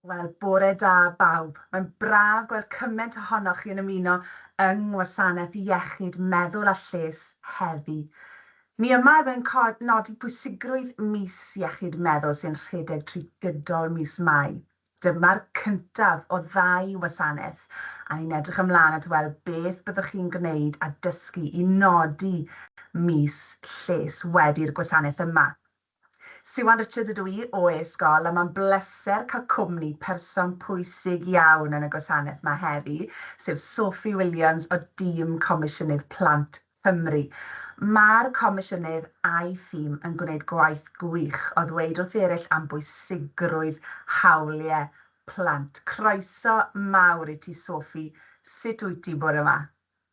Wel, bore da bawb. Mae'n braf gweld cymaint ohonoch chi yn ymuno yng Ngwasanaeth Iechyd Meddwl a Lles heddi. Ni yma er mwyn nodi pwysigrwydd Mis Iechyd Meddwl sy'n rhedeg trwy gydol mis Mai. Dyma'r cyntaf o ddau wasanaeth, a ni'n edrych ymlaen at weld beth byddwch chi'n gwneud a dysgu i nodi mis lles wedi'r gwasanaeth yma. Siwan Richards ydw i o e-sgol, a mae'n bleser cael cwmni person pwysig iawn yn y gwasanaeth 'ma heddi, sef Sophie Williams o dîm Comisiynydd Plant Cymru. Mae'r Comisiynydd a'i thîm yn gwneud gwaith gwych o ddweud wrth eraill am bwysigrwydd hawliau plant. Croeso mawr i ti, Sophie. Sut wyt ti bore 'ma?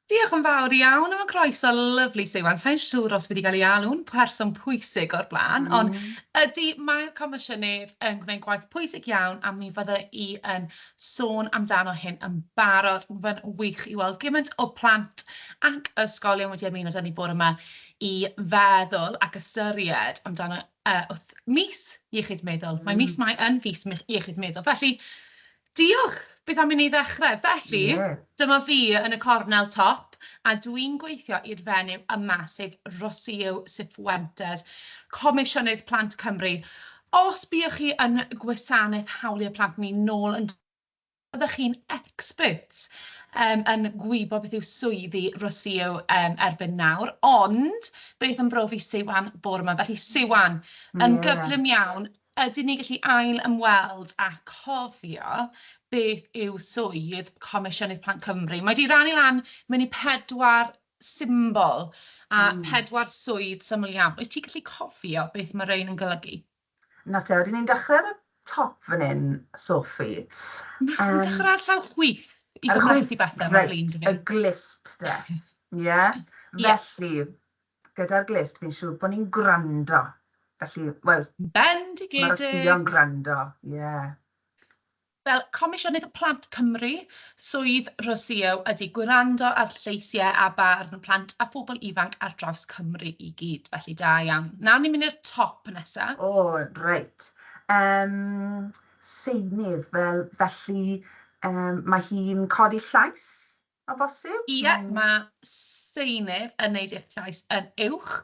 Diolch yn fawr iawn am y croeso lyfli, Siwan. Sa i'n siŵr os fi 'di cael ei alw'n person pwysig o'r blaen, ond ydy, mae'r Comisiynydd yn gwneud gwaith pwysig iawn a mi fydda i yn sôn amdano hyn yn barod. Mae'n wych i weld gymaint o plant ac ysgolion wedi ymuno 'da ni bore 'ma i feddwl ac ystyried amdano wrth mis iechyd meddwl. Mae mis Mai yn fis iechyd meddwl, felly diolch! Beth am i ni ddechrau? Felly, dyma fi yn y cornel top, a dwi'n gweithio i'r fenyw yma, sef Rocio Cifuentes, Comisiynydd Plant Cymru. Os buoch chi yn gwasanaeth hawliau plant ni nôl yn byddwch chi'n experts yn gwybod beth yw swyddi Rocio erbyn nawr, ond beth am brofi Siwan bore 'ma? Felly Siwan, yn gyflym iawn, ydyn ni'n gallu ail ymweld a cofio beth yw swydd Comisiynydd Plant Cymru? Mae 'di rannu lan mewn i pedwar symbol a pedwar swydd syml iawn. Wyt ti'n gallu cofio beth mae rhain yn golygu? Nawr te, ydyn ni'n dechrau ar y top fan hyn, Sophie? Na, ni'n dechrau ar llaw chwith i gymhlethu bethau, mae'n flin 'da fi. Y glust de, ie? Felly, gyda'r glust, fi'n siŵr bod ni'n gwrando. Felly, wel, Bendigedig. Mae'r Rosio'n gwrando, ie. Fel Comisiynydd Plant Cymru, swydd Rocio ydy gwrando ar lleisiau a barn plant a phobl ifanc ar draws Cymru i gyd. Felly da iawn. Nawr ni'n mynd i'r top nesa. O, reit. Seinydd, fel, felly mae hi'n codi llais, o bosib? Ie, mae seinydd yn wneud eich llais yn uwch.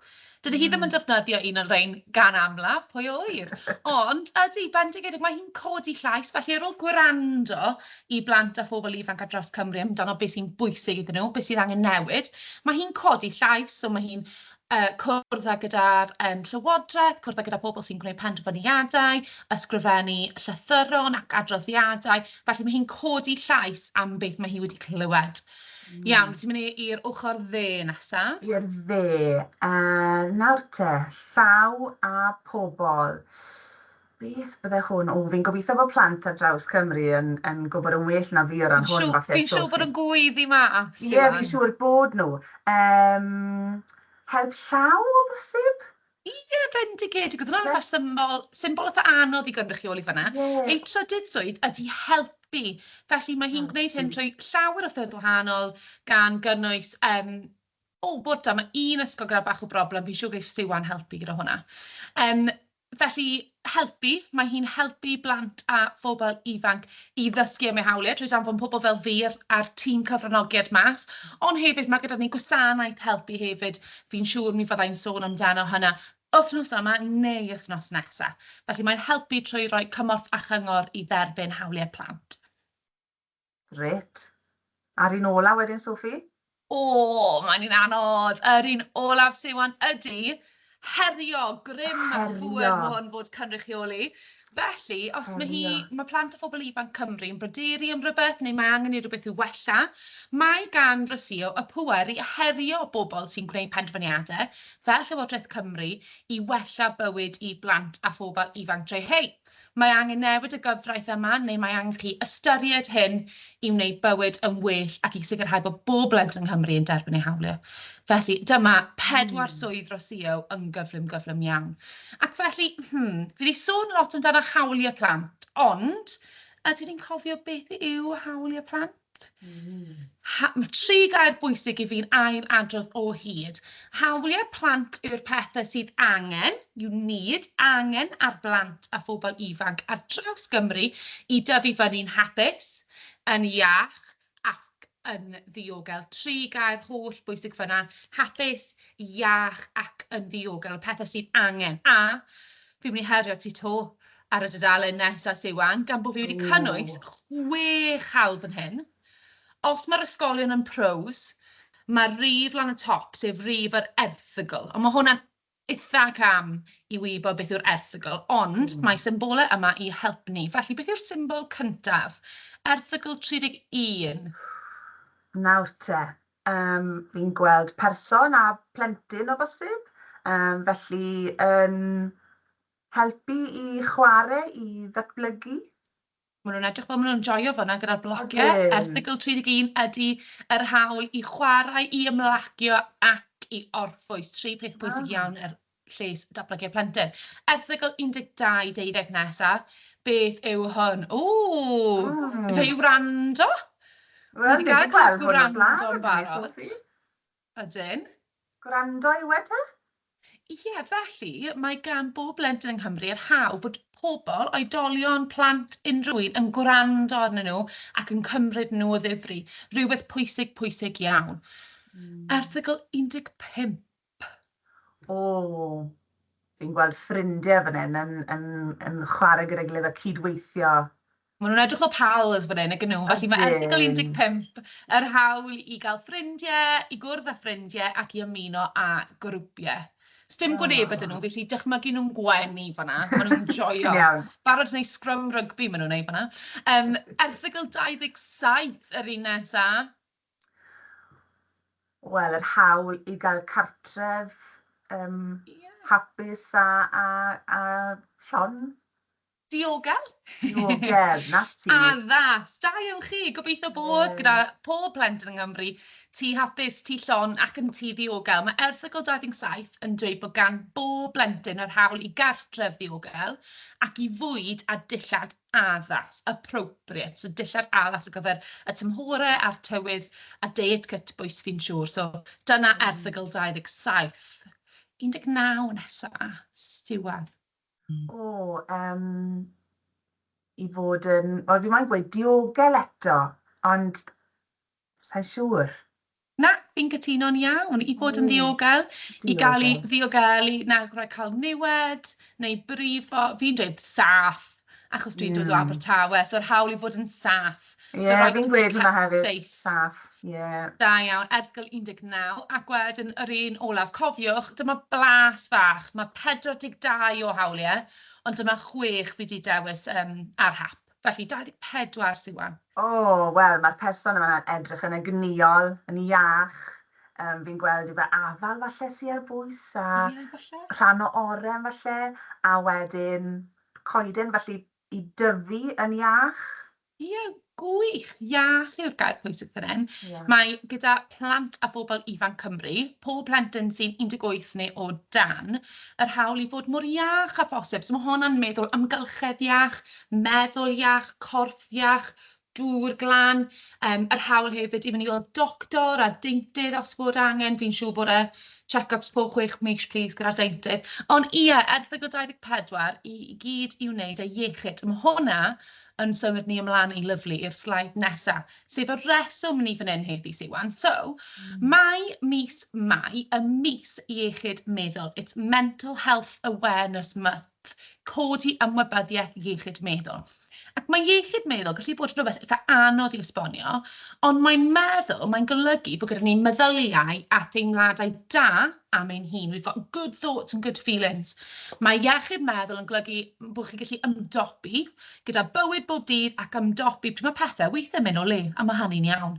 Dydy hi ddim yn defnyddio un o'r rhain gan amlaf, pwy a ŵyr? Ond ydy, bendigedig, mae hi'n codi llais, felly ar ôl gwrando i blant a phobl ifanc ar draws Cymru amdano beth sy'n bwysig iddyn nhw, beth sydd angen newid, mae hi'n codi llais, so mae hi'n cwrdd â gyda'r Llywodraeth, cwrdd â gyda pobl sy'n gwneud penderfyniadau, ysgrifennu llythyron ac adroddiadau, felly mae hi'n codi llais am beth mae hi wedi clywed. Iawn, ti'n mynd i'r ochr dde nesa. I'r dde. Nawr te, llaw a pobl. Beth bydde hwn? O, fi'n gobeithio bod plant ar draws Cymru yn gwybod yn well na fi o ran hwn, falle. Fi'n siŵr bod yn gweiddi mas. Ie, fi'n siŵr bod nhw. Help llaw o bosib? Ie, bendigedig. Oedd hwnna'n fatha symbol, symbol eitha anodd i gynrychioli fan'na. Ei trydydd swydd ydy helpu. Felly mae hi'n gwneud hyn trwy llawer o ffyrdd wahanol, gan gynnwys... o, bore da, mae un ysgol gyda bach o broblem, fi'n siŵr geith Siwan helpu gyda hwnna. Felly, helpu, mae hi'n helpu blant a phobl ifanc i ddysgu am eu hawliau trwy danfon pobl fel fi a'r tîm cyfranogiad mas, ond hefyd mae gyda ni gwasanaeth helpu hefyd, fi'n siŵr mi fydda i'n sôn amdano hynna wythnos yma neu wythnos nesa. Felly mae'n helpu trwy roi cymorth a chyngor i dderbyn hawliau plant. Grêt. A'r un ola wedyn, Sophie? O, mae'n un anodd. Yr un olaf, Siwan, ydy herio, grym a phŵer mae hwn fod cynrychioli. Felly, os mae hi, mae plant a phobl ifanc Cymru yn bryderu am rywbeth neu mae angen i rywbeth i'w wella, mae gan Rocio y pŵer i herio bobl sy'n gwneud penderfyniadau, fel Llywodraeth Cymru, i wella bywyd i blant a phobl ifanc trwy, hei, mae angen newid y gyfraith yma neu mae angen chi ystyried hyn i wneud bywyd yn well ac i sicrhau bod bob blentyn yng Nghymru yn derbyn ei hawliau. Felly dyma pedwar swydd Rocio yn gyflym, gyflym iawn. Ac felly, fi 'di sôn lot amdano hawliau plant, ond ydyn ni'n cofio beth yw hawliau plant? Mae tri gair bwysig i fi'n ail adrodd o hyd. Hawliau plant yw'r pethau sydd angen, you need, angen ar blant a phobl ifanc ar draws Gymru i dyfu fyny'n hapus, yn iach ac yn ddiogel. Tri gair holl bwysig fan'na, hapus, iach ac yn ddiogel, y pethau sydd angen. A fi'n mynd i herio ti 'to ar y dudalen nesaf, Siwan, gan bod fi wedi cynnwys 6 hawl fan hyn. Os mae'r ysgolion yn pros, mae'r rif lan y top, sef rif yr erthygl, ond mae hwnna'n eitha cam i wybod beth yw'r erthygl, ond mae symbolau yma i helpu ni. Felly, beth yw'r symbol cyntaf? Erthygl 31. Nawr te, fi'n gweld person a plentyn o bosib, felly yn helpu i chwarae, i ddatblygu. Maen nhw'n edrych fel maen nhw'n joio fan'na gyda'r blociau. Erthygl 31 ydy yr hawl i chwarae, i ymlacio ac i orffwys. Tri peth pwysig iawn er lles datblygu plentyn. Erthygl 12, 12 nesaf. Beth yw hwn? Ww, ife i wrando? Wel, Ni ni wedi wedi gael gweld hwn o'r blaen, gwrando'n ydyn ni, barod. Sophie? Ydyn. Gwrando yw e te? Ie, felly mae gan bob blentyn yng Nghymru yr hawl bod pobl, oedolion, plant, unrhyw un yn gwrando arnyn nhw ac yn cymryd nhw o ddifri. Rhywbeth pwysig, pwysig iawn. Erthygl 15. O, fi'n gweld ffrindiau fan hyn yn chwarae gyda'i gilydd a cydweithio. Maen nhw'n edrych fel pals fan hyn, ac nhw. Felly mae erthygl Ydyn. 15, yr hawl i gael ffrindiau, i gwrdd â ffrindiau ac i ymuno â grwpiau. Sdim gwynebau 'da nhw, felly dychmygu nhw'n gwenu fan'na. Maen nhw'n joio. Ti'n iawn. Barod i wneud sgrym rygbi maen nhw'n wneud fan'na. Erthygl 27, yr un nesa. Wel, yr hawl i gael cartref hapus a llon. Diogel. Diogel, 'na ti. Addas. Da iawn chi. Gobeithio bod gyda pob plentyn yng Nghymru tŷ hapus, tŷ llon ac yn tŷ ddiogel. Mae erthygl 27 yn dweud bod gan bob blentyn yr hawl i gartref ddiogel ac i fwyd a dillad addas, appropriate. So dillad addas ar gyfer y tymhorau a'r tywydd a deiet cytbwys fi'n siŵr. So dyna erthygl 27. 19 nesa, Stiward. O, i fod yn, wel, fi moyn gweud diogel eto, ond sa'n siŵr. Na, fi'n cytuno'n iawn. I fod yn ddiogel, i gael ei ddiogelu na rhaid cael niwed neu brifo. Fi'n dweud saff, achos dwi'n dod o Abertawe, so'r hawl i fod yn saff. Ie, The right fi'n to be gweud hwnna kept hefyd. safe. Saff, ie. Da iawn, erthygl 19, ac wedyn yr un olaf. Cofiwch, dyma blas fach. Mae 42 o hawliau, ond dyma 6 fi 'di dewis ar hap. Felly 24, Siwan. O, wel, mae'r person yma'n edrych yn egnïol, yn iach. Fi'n gweld yw fe afal falle sy ar bwys a Ie, falle. rhan o oren falle, a wedyn coeden felly i dyfu yn iach. Ie, gwych. Iach yw'r gair pwysig fan hyn. Mae gyda plant a phobl ifanc Cymru, pob plentyn sy'n 18 neu o dan, yr hawl i fod mor iach â phosib. So mae hwnna'n meddwl amgylchedd iach, meddwl iach, corff iach, dŵr glân, yr hawl hefyd i fynd i weld doctor a deintydd os bod angen. Fi'n siŵr bod y check-ups pob 6 mis, plîs, gyda'r deintydd. Ond ie, erthygl 24 i gyd i'w wneud â iechyd. Mae hwnna yn symud ni ymlaen i lyfli i'r sleid nesaf, sef y reswm ni fan hyn heddi, Siwan. So, mae mis Mai yn mis iechyd meddwl. It's Mental Health Awareness Month, codi ymwybyddiaeth iechyd meddwl. Ac mae iechyd meddwl gallu bod yn rhywbeth eitha anodd i esbonio, ond mae'n meddwl, mae'n golygu bod gyda ni meddyliau a theimladau da am ein hun. We've got good thoughts and good feelings. Mae iechyd meddwl yn golygu bod chi'n gallu ymdopi gyda bywyd bob dydd ac ymdopi pryd mae pethau weithiau'n mynd o le, a mae hynny'n iawn.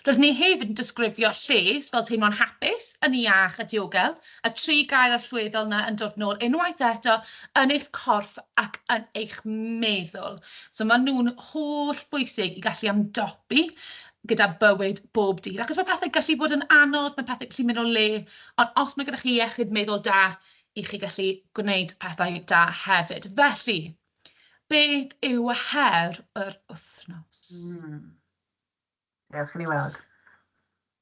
Rydyn ni hefyd yn disgrifio lles fel teimlo'n hapus, yn iach a diogel, y tri gair allweddol yna yn dod nôl unwaith eto yn eich corff ac yn eich meddwl. So maen nhw'n holl bwysig i gallu ymdopi gyda bywyd bob dydd. Achos mae pethau gallu bod yn anodd, mae pethau gallu mynd o le, ond os mae gyda chi iechyd meddwl da, i chi gallu gwneud pethau da hefyd. Felly, beth yw her yr wythnos? Dewch i ni weld.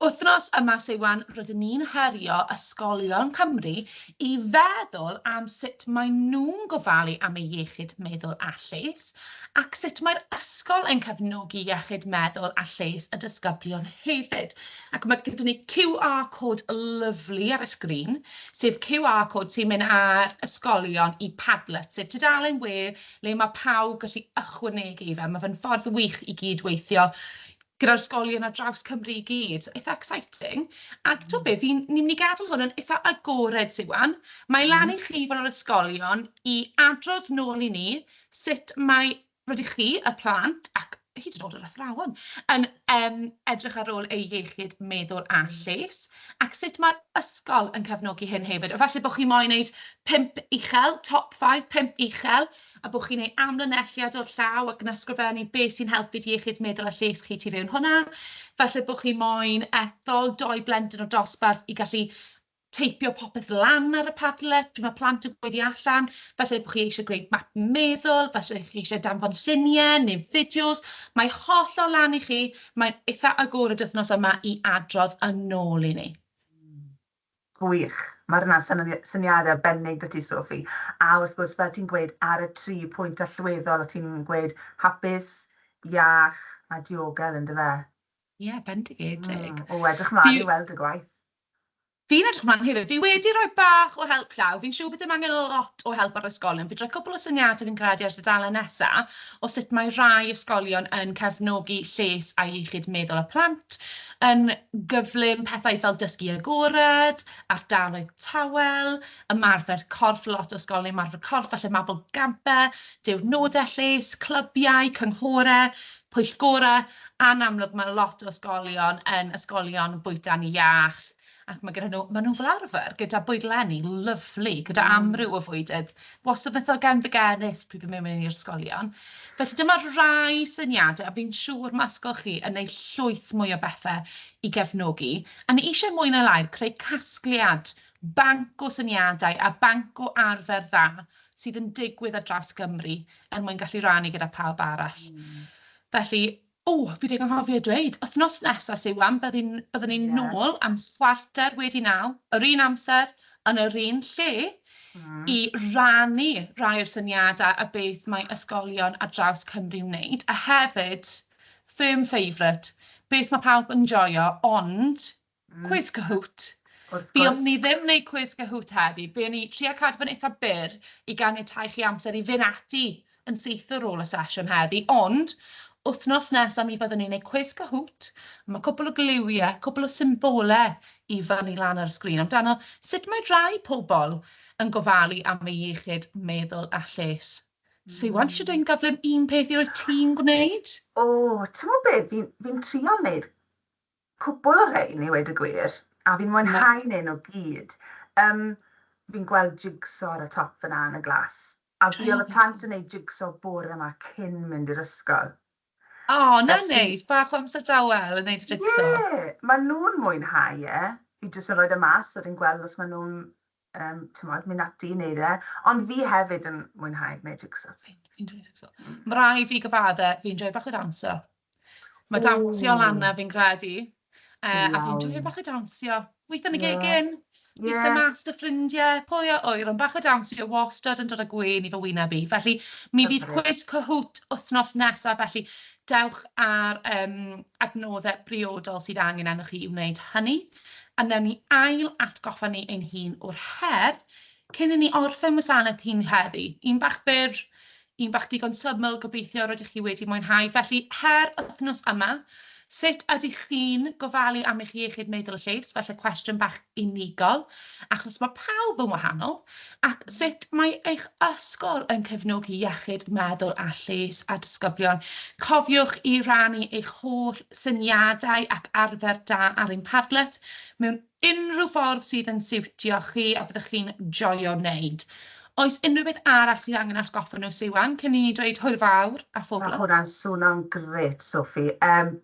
Wythnos yma, Siwan, rydyn ni'n herio ysgolion Cymru i feddwl am sut maen nhw'n gofalu am eu iechyd meddwl a lles, ac sut mae'r ysgol yn cefnogi iechyd meddwl a lles y disgyblion hefyd. Ac mae gyda ni QR code lyfli ar y sgrin, sef QR code sy'n mynd â'r ysgolion i Padlet, sef tudalen we le mae pawb gallu ychwanegu i fe. Mae fe'n ffordd wych i gydweithio gyda'r ysgolion ar draws Cymru i gyd. Eitha exciting. Ac ti'n be, ni'n mynd i gadael hwn yn eitha agored, Siwan. Mae lan i chi fel yr ysgolion i adrodd nôl i ni sut mae rydych chi, y plant, ac hyd yn oed yr athrawon, yn edrych ar ôl eu iechyd meddwl a lles, ac sut mae'r ysgol yn cefnogi hyn hefyd. A falle bod chi moyn wneud 5 uchel, top 5, 5 uchel, a bod chi'n gwneud amlinelliad o'r llaw ac yn ysgrifennu beth sy'n helpu dy iechyd meddwl a lles chi tu fewn hwnna. Falle bod chi moyn ethol 2 blentyn o'r dosbarth i gallu teipio popeth lan ar y Padlet pryd mae plant yn gweiddi allan. Falle bod chi eisiau gwneud map meddwl, falle chi eisiau danfon lluniau neu fideos. Mae hollol lan i chi. Mae'n eitha agored wythnos yma i adrodd yn ôl i ni. Gwych. Mae hwnna'n syniadau arbennig 'da ti, Sophie. A wrth gwrs, fel ti'n gweud, ar y 3 pwynt allweddol, o ti'n gweud hapus, iach a diogel, yndyfe? Ie, yeah, bendigedig. O, edrych mlaen i weld y gwaith. Fi'n edrych mlaen hefyd. Fi wedi rhoi bach o help llaw. Fi'n siŵr bod dim angen lot o help ar ysgolion. Fi'n rhoi cwpl o syniadau fi'n credu ar y dudalen nesaf o sut mae rai ysgolion yn cefnogi lles a iechyd meddwl y plant yn gyflym, pethau fel dysgu agored, ardaloedd tawel, ymarfer corff, lot o ysgolion ymarfer corff, falle mabolgampau, diwrnodau lles, clybiau, cynghorau, pwyllgorau, a'n amlwg mae lot o ysgolion yn ysgolion bwyta'n iach, ac mae gyda nhw, maen nhw fel arfer gyda bwydlenni lyfli, gyda amryw o fwydydd, wastad yn eitha genfigennus pryd fi'n mynd i'r ysgolion. Felly dyma rai syniadau, a fi'n siŵr mae ysgol chi yn gwneud llwyth mwy o bethau i gefnogi. A ni eisiau mwy na lai creu casgliad, banc o syniadau a banc o arfer dda sydd yn digwydd ar draws Gymru er mwyn gallu rannu gyda pawb arall. Felly, o, fi 'di anghofio dweud, wythnos nesaf, Siwan, byddwn ni'n nôl am 9:15, yr un amser, yn yr un lle, i rannu rai o'r syniadau a beth mae ysgolion ar draws Cymru'n wneud. A hefyd, firm favourite, beth mae pawb yn joio, ond cwis Kahoot. Buom ni ddim wneud cwis Kahoot heddi, buon ni trio cadw fe'n eitha byr i ganiatáu chi amser i fynd ati yn syth ar ôl y sesiwn heddi, ond wythnos nesaf mi fyddwn ni'n gwneud cwis Kahoot. Mae cwpl o gliwiau, cwpl o symbolau i fyny lan ar y sgrin amdano sut mae rhai pobl yn gofalu am eu iechyd meddwl a lles. Siwan, ti eisiau dweud yn gyflym un peth i roi ti'n gwneud? O, ti'n gwybod beth, fi'n trio wneud cwpl o rhain i weud y gwir, a fi'n mwynhau wneud nhw gyd. Fi'n gweld jigsaw ar y top fyna yn y glas, a fi oedd y plant yn gwneud jigsaw bore yma cyn mynd i'r ysgol. O, na neis, bach o amser dawel yn gwneud y jigsaw. Ie, maen nhw'n mwynhau e. Fi jyst yn rhoi y mas, a fi'n gweld os maen nhw'n mynd ati i wneud e. Ond fi hefyd yn mwynhau gwneud jigsaws. Fi'n joio jigsaw. Mae rhaid fi gyfadde, fi'n joio bach o dawnsio. Mae dawnsio lan na fi'n credu. A fi'n joio bach o dawnsio. Weithio yn y gegin, Lisa mas 'da ffrindiau, pwy a ŵyr, ond bach o dawnsio wastad yn dod â gwên i fy wyneb i. Felly, mi fydd cwis Kahoot wythnos nesaf, felly dewch ar adnoddau briodol sydd angen arnoch chi i wneud hynny. A wnawn ni ail atgoffa ni ein hun o'r her cyn i ni orffen wasanaeth hyn heddi. Un bach byr, un bach digon syml, gobeithio rydych chi wedi mwynhau. Felly, her wythnos yma, sut ydych chi'n gofalu am eich iechyd meddwl a lles? Falle cwestiwn bach unigol, achos mae pawb yn wahanol. Ac sut mae eich ysgol yn cefnogi iechyd meddwl a lles a disgyblion? Cofiwch i rannu eich holl syniadau ac arfer da ar ein Padlet mewn unrhyw ffordd sydd yn siwtio chi a byddwch chi'n joio wneud. Oes unrhyw beth arall sydd angen atgoffa nhw, Siwan, cyn i ni dweud hwyl fawr a phob Mae lwc? hwnna'n swnio'n grêt, Sophie.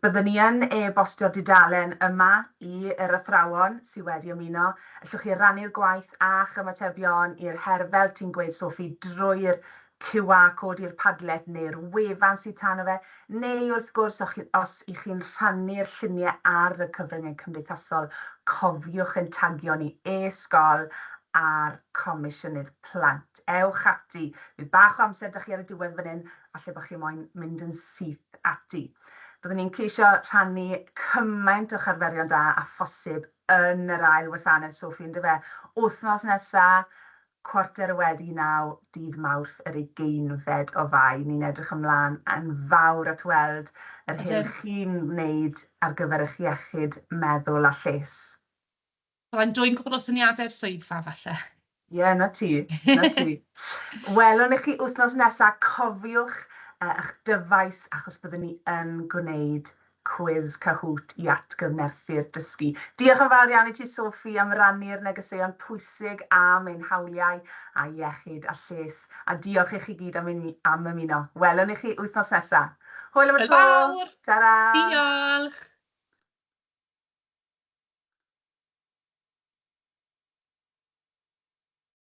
Byddwn ni yn e-bostio'r dudalen yma i'r athrawon sydd wedi ymuno. Allwch chi rannu'r gwaith a'ch ymatebion i'r her, fel ti'n gweud, Sophie, drwy'r QR code i'r Padlet neu'r wefan sydd tano fe, neu wrth gwrs os y'ch chi'n rhannu'r lluniau ar y cyfryngau cymdeithasol, cofiwch yn tagio ni e-sgol a'r Comisiynydd Plant. Ewch ati, fydd bach o amser 'da chi ar y diwedd fan hyn, falle bod chi moyn mynd yn syth ati. Byddwn ni'n ceisio rhannu cymaint o'ch arferion da a phosib yn yr ail wasanaeth, Sophie, yndyfe? Wythnos nesa, 9:15, dydd Mawrth yr 20fed o Fai. Ni'n edrych ymlaen yn fawr at weld yr hyn chi'n wneud ar gyfer eich iechyd meddwl a lles. Byddai'n dwyn cwpl o syniadau'r swyddfa falle. Ie, yeah, na ti, na ti. Welwn i chi wythnos nesaf. Cofiwch eich dyfais, achos byddwn ni yn gwneud cwis Kahoot i atgyfnerthu'r dysgu. Diolch yn fawr iawn i ti, Sophie, am rannu'r negeseuon pwysig am ein hawliau a iechyd a lles. A diolch i chi gyd am ymuno. Welwn i chi wythnos nesaf. Hwyl am y tro. Hwyl fawr. Ta-ra. Diolch.